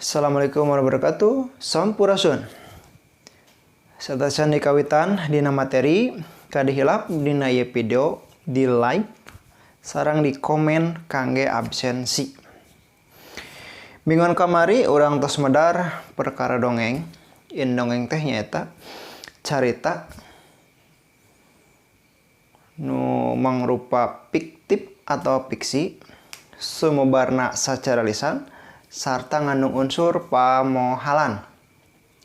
Assalamualaikum warahmatullahi wabarakatuh. Sampurasun. Satacan dikawitan dina materi, kade hilap dina ieu video di like sareng di komen kangge absensi. Mingguan kamari urang tos medar perkara dongeng. In dongeng teh nyaeta carita nu mangrupa fiktif atau fiksi, sumebarna sacara lisan sarta ngandung unsur pamohalan.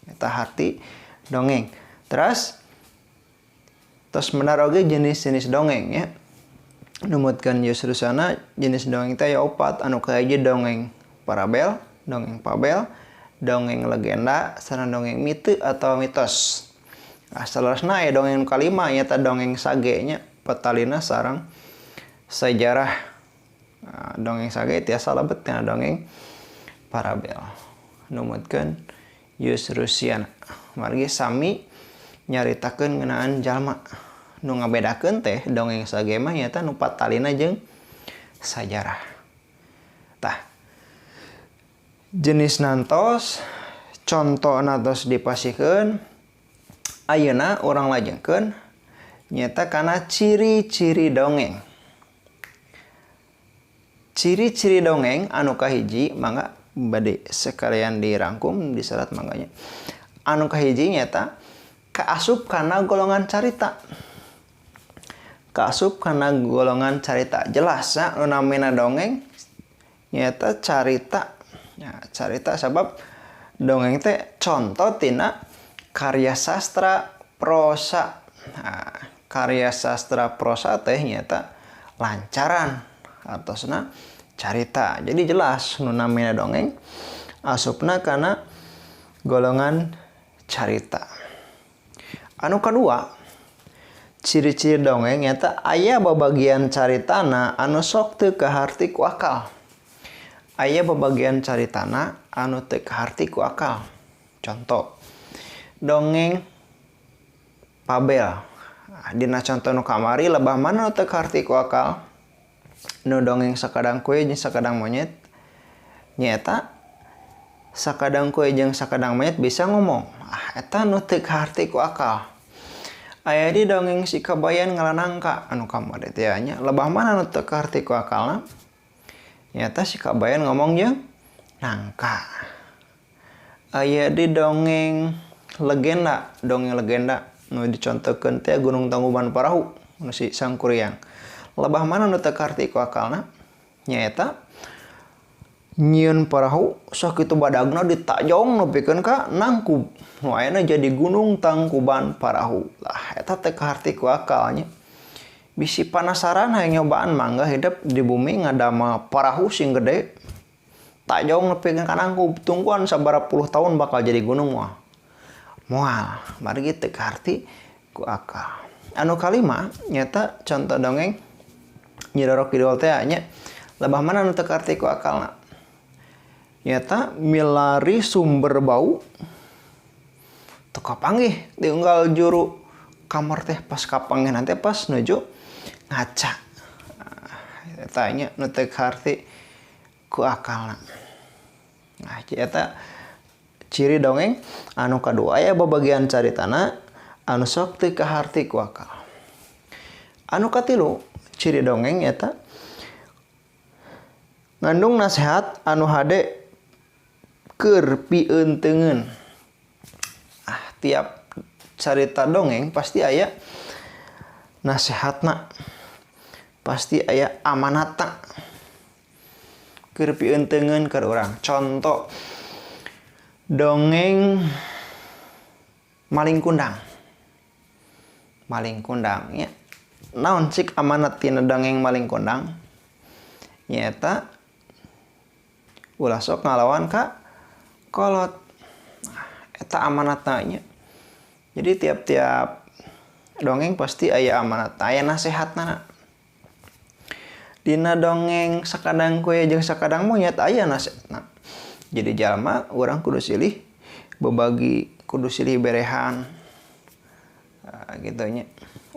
Eta harti dongeng. Terus tos medar oge jenis-jenis dongeng ya. Numutkeun Yusrusana, jenis dongeng teh aya opat. Anu kahiji dongeng parabel, dongeng fabel, dongeng legenda, sareng dongeng mite atau mitos. Nah, saleresna aya dongeng kalima, nyaeta dongeng sage nya, patalina sareng sejarah. Nah, dongeng sage tiasa lebet tina dongeng parabel numutkeun Yusrusiana, margi sami nyaritakeun ngeunaan jalma. Nu ngabedakeun teh dongeng sage mah nyaeta nu patalina jeung sajarah. Tah, jenis nantos, contoh tos dipasihkeun. Ayeuna urang lajengkeun nyaeta kana ciri-ciri dongeng. Ciri-ciri dongeng anu kahiji, mangga bade sekalian dirangkum diserat, mangga nya. Anu kahiji nyaeta kaasup kana golongan carita. Kaasup kana golongan carita, jelas ya, nu namina dongeng nyaeta carita ya, carita, sabab dongeng teh contoh tina karya sastra prosa. Nah, karya sastra prosa teh nyaeta lancaran atosna carita. Jadi jelas nu namina dongeng asupna kana golongan carita. Anu kedua, ciri-ciri dongeng nyata aya babagian caritana anu sok teu kaharti ku akal. Aya babagian caritana anu teu kaharti ku akal. Contoh dongeng fabel. Nah, dina contoh nu kamari, lebah mana nu teu kaharti ku akal? Nu dongeng Sakadang Kue jeung Sakadang Monyet. Nyata sakadang kue jeung sakadang monyet bisa ngomong. Ah, eta nu teu kaharti ku akal. Aya di dongeng Si Kabayan Ngala Nangka anu kamari teh nya. Lebah mana nu teu kaharti ku akalna? Nyata si kabayan ngomong jeung nangka. Aya di dongeng legenda. Dongeng legenda nu dicontohkeun teh Gunung Tangkuban Parahu nu si Sangkuriang. Lebah mana nu teu kaharti ku akalna? Nyaeta nyieun parahu sakitu badagna ditajong nepikeun ka nangkub, nu ayeuna jadi Gunung Tangkuban Parahu. Lah, eta teu kaharti ku akalnya. Bisi panasaran hayang nyobaan, mangga hidup di bumi ngadamel parahu sing gede, tajong nepikeun ka nangkub, tungguan sabaraha puluh tahun, bakal jadi gunung moal? Moal, margi teu kaharti ku akal. Anu kalima nyata contoh dongeng Nyi Roro Kidul teh nya. Lebah mana nu teu kaharti ku akalna? Nyata milari sumber bau teu kapanggih di unggal juru kamar teh, pas kapanggih nanti pas nuju ngaca. Eta nya nu teu kaharti ku akalna. Nah, eta ciri dongeng anu kadua, aya babagian caritana anu sok teu kaharti ku akal. Anu katilu, ciri dongeng eta ngandung nasihat anu hade keur pieuteungeun. Ah, tiap carita dongeng pasti aya nasihatna, pasti aya amanatna keur pieuteungeun keur urang. Contoh dongeng Maling Kundang. Maling Kundang ya. Naon cik amanat tina dongeng Maling Kundang? Nyata ulah sok ngalawan ka kolot. Nah, eta amanatna nya. Jadi tiap-tiap dongeng pasti aya amanat, aya nasihatna. Dina dongeng Sakadang Kue jeung Sakadang Monyet aya nasihatna. Jadi jalma urang kudu silih bebagi, kudu silih berehan. Nah, gitu nya.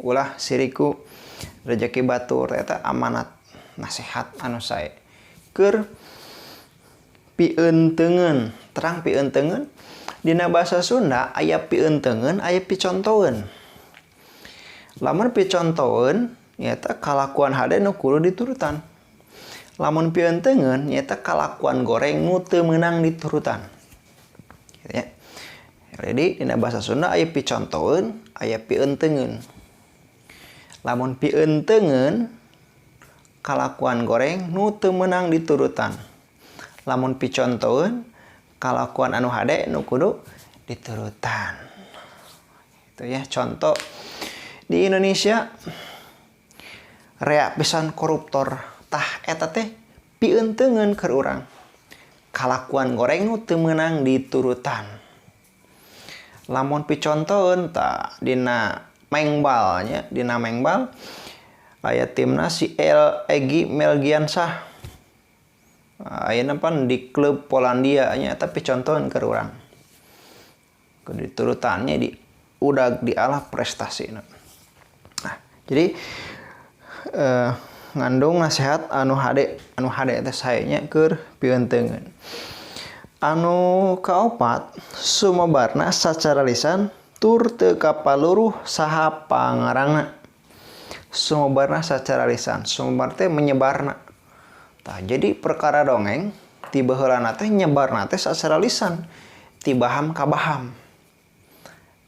Ulah sirik ku rezeki batur. Eta amanat nasihat anu sae keur pieuteungeun. Terang pieunteungeun? Dina bahasa Sunda aya pieunteungeun, aya picontoeun. Lamun picontoeun nyaeta kalakuan hade nu kudu diturutan. Lamun pieunteungeun nyaeta kalakuan goreng nu teu meunang diturutan. Gitu ya. Jadi dina bahasa Sunda aya picontoeun, aya pieunteungeun. Lamun pieunteungeun kalakuan goreng nu teu meunang diturutan. Lamun picontoeun kalakuan anu hade nu kudu diturutan. Itu ya contoh di Indonesia rea pisan koruptor, tah eta teh pieunteungeun keur urang. Kalakuan goreng nu teu meunang diturutan. Lamun picontoeun tah dina mengbal nya, dina mengbal aya timna si El Egi Melgiansah. Ayeuna pan di klub Polandia nya, tapi contohan keur urang. Kudu diturutannya di udag dialah prestasi. Nah, jadi ngandung nasihat anu hade teh sae nya keur pieunteungeun. Anu kaopat, sumebarna sacara lisan tur teu kapaluruh saha pangarangna. Sumebarna sacara lisan, sumebar teh menyebarna. Tah, jadi perkara dongeng ti baheulana teh nyebarna teh sacara lisan, ti baham ka baham.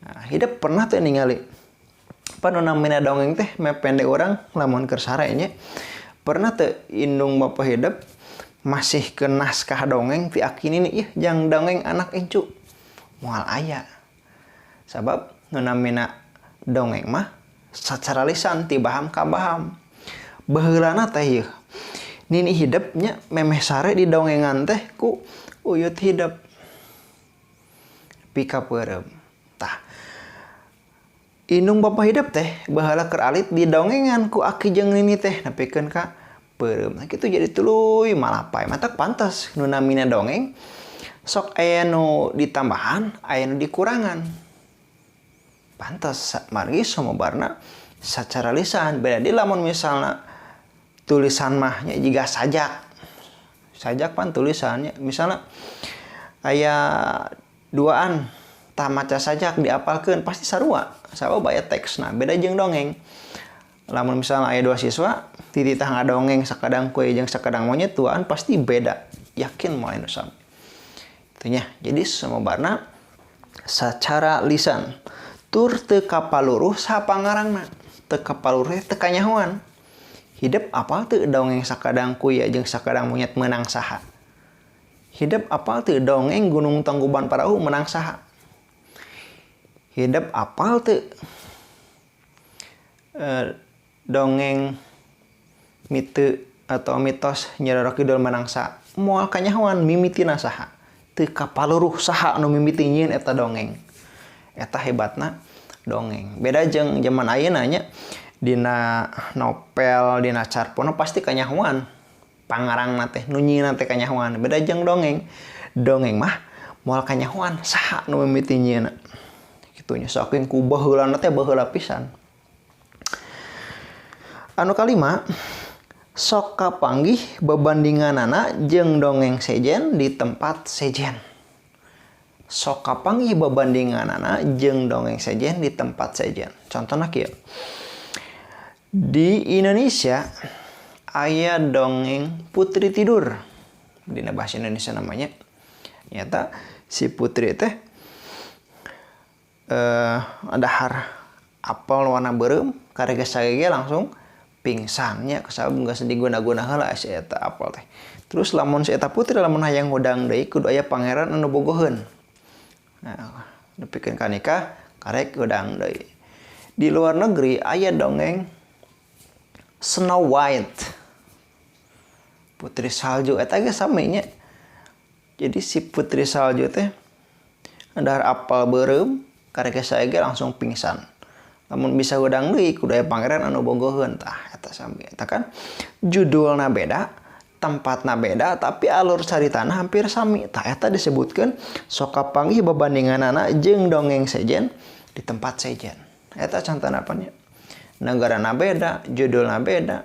Nah, hidep pernah teh ningali pan nu namina dongeng teh mepende urang lamun keur sare nya. Pernah teh indung bapa hidep masih ke naskah dongeng ti aki nini, ih jang dongeng anak incu moal aya. Sabab nu namina dongeng mah sacara lisan ti baham ka baham. Baheulana teh ieu nini hidepnya memeh sare di dongengan teh ku uyut hidep pika peureum. Tah, indung bapa hidep teh baheula keur alit di dongengan ku aki jeung nini teh nepikeun ka peureum. Nah, kitu jadi tuluy malapay. Matak pantas nu namina dongeng sok aya nu ditambahan, aya nu dikurangan. Pantas margi sumebarna sacara lisan. Beda di lamun misalna tulisan mah nya jiga sajak. Sajak pan tulisannya misalnya aya duaan tah maca sajak diapalkeun pasti sarua sabab aya teksna. Beda jeung dongeng. Lamun misalnya aya dua siswa tititah ngadongeng sakadang kue jeung sakadang monyet duaan pasti beda. Yakin moal anu sami. Itunya. Jadi sumebarna sacara lisan tur teu kapaluruh saha pangarangna. Teu kapaluruh teu kanyahoan. Hidep apal teu dongeng sakadang kuya jeung sakadang monyet meunang saha? Hidep apal teu dongeng Gunung Tangkuban Parahu meunang saha? Hidep apal teu dongeng mite atau mitos Nyi Roro Kidul meunang saha? Moal kanyahoan mimitina saha? Teu kapaluruh saha nu mimiti nyieun eta dongeng. Eta hebatna dongeng. Beda jeung zaman ayeuna nya. Dina novel, dina carpono pasti kanyahoan pangarangna teh nu nyieunna teh kanyahoan. Beda jeung dongeng. Dongeng mah moal kanyahoan saha nu mimiti nyieunna. Kitu nya saking ku baheulana teh baheula pisan. Anu kalima, sok kapanggih babandinganana jeung dongeng sejen di tempat sejen. Sok kapanggih babandinganana jeung dongeng sejen di tempat sejen. Contohna kieu. Di Indonesia aya dongeng Putri Tidur. Dina bahasa Indonesia namanya. Nyata si putri teh dahar apel warna beureum karega sagege langsung pingsannya kasabab geus diguna-guna heula si eta apel teh. Terus lamun si eta putri lamun hayang hudang deui kudu aya pangeran anu bogoheun. Nah, nepikeun ka nikah karek hudang deui. Di luar negeri aya dongeng Snow White, putri salju eta ge sami nya. Jadi si putri salju teh dahar apel beureum karek sae ge langsung pingsan. Lamun bisa hudang deui kudu aya pangeran anu bogoheun tah eta sami. Eta kan judulna beda, tempatna beda, tapi alur caritana hampir sami. Tah eta disebutkeun sok kapanggih babandinganana jeung dongeng sejen di tempat sejen. Eta contohna apa nya? Negarana beda, judulna beda,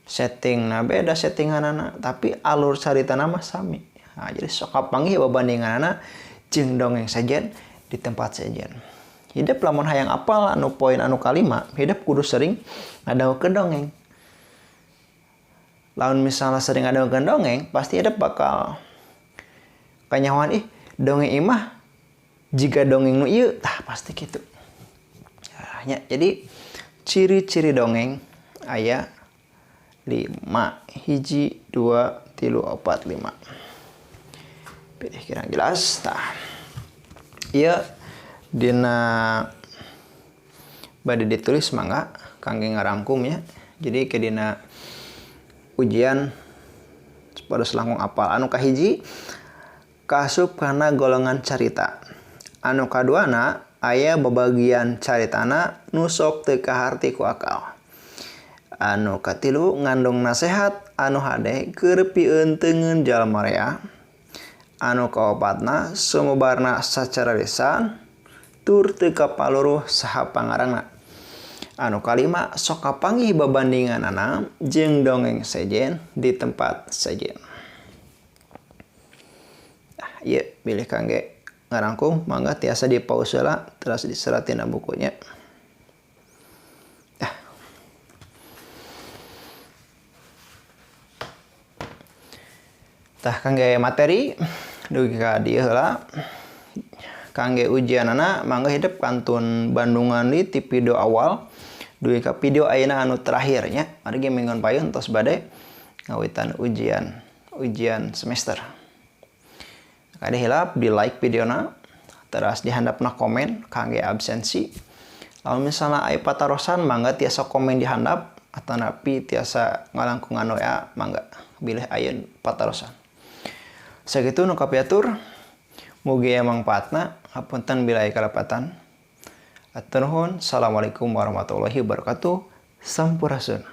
settingna beda, settinganana, tapi alur caritana mah sami, Nah, jadi sok kapanggih babandinganana jeung dongeng sejen di tempat sejen. Hidep lamun hayang apal anu poin anu kalima, hidep kudu sering ngadangukeun dongeng. Lamun misalnya sering ngadangukeun dongeng, pasti hidep bakal kanyahoan, ih dongeng imah jika dongeng nu ieu, tah pasti gitu. Nah, nya, jadi ciri-ciri dongeng aya 5, 1, 2, 3, 4, 5. Pilih kirang jelas tah. Ieu dina bade ditulis mangga kangge ngarangkum ya. Jadi ke dina ujian pada selangkung apal. Anu kahiji kaasup kana golongan carita. Anu kaduana aya babagian caritana nu sok teu kaharti ku akal. Anu katilu ngandung nasehat anu hade keur pieuteungeun jalma rea. Anu kaopatna sumebarna sacara lisan tur teu kapaluruh saha pangarangna. Anu kalima sok kapanggih babandinganana jeung dongeng sejen di tempat sejen. Nah, ieu bilih kangge ngarangkum mangga tiasa di pause heula terus diserat dina bukunya. Nah. Tah kangge materi dugi ka dieu heula. Kangge ujianana mangga hidep kantun bandungan di ti video awal dugi ka video ayeuna anu terakhir nya. Mari ge minggon payun tos bade ngawitan ujian semester. Kade hilap di like videona, teras dihandapna komen kangge absensi. Lamun misalna aya patarosan mangga tiasa komen di handap atanapi tiasa ngalangkungan WA mangga bilih aya patarosan. Sakitu nu kapiatur, mugi aya mangpaatna, hapunten bila aya kalepatan. Atur nuhun, assalamualaikum warahmatullahi wabarakatuh. Sampurasun.